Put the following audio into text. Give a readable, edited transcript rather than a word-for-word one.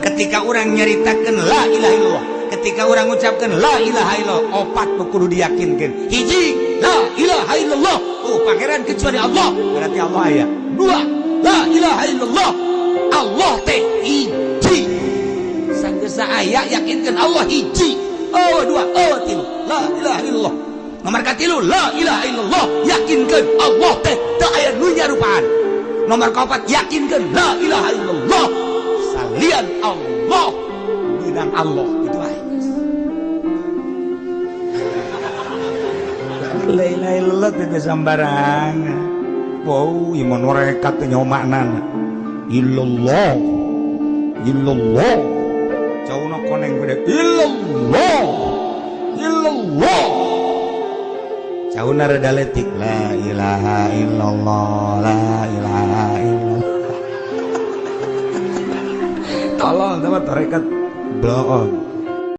Ketika orang nyaritakan la ilaha illallah, ketika orang ngucapkan la ilaha illallah, opat nu kudu diyakinkan. Hiji, la ilaha illallah, oh pangeran kecuali Allah, berarti Allah aya. Dua, la ilaha illallah, Allah teh hiji, sanggeus aya yakinkan Allah hiji. Oh dua, oh tilu, la ilaha illallah. Nomor katilu, la ilaha illallah, yakinkan Allah teh teu aya nu nyarupaan. Nomor kaopat, yakinkan la ilaha illallah, salian Allah menang Allah itu aja. La ilaha illallah teh sembarangan. Wow, ieu mun mereka teh nyaho maknana. Illallah. Illallah. Cauna koneng gede. Illallah. Illallah. Cauna rada letik. La ilaha illallah, la ilaha illallah. Tolong teman tarekat bloon.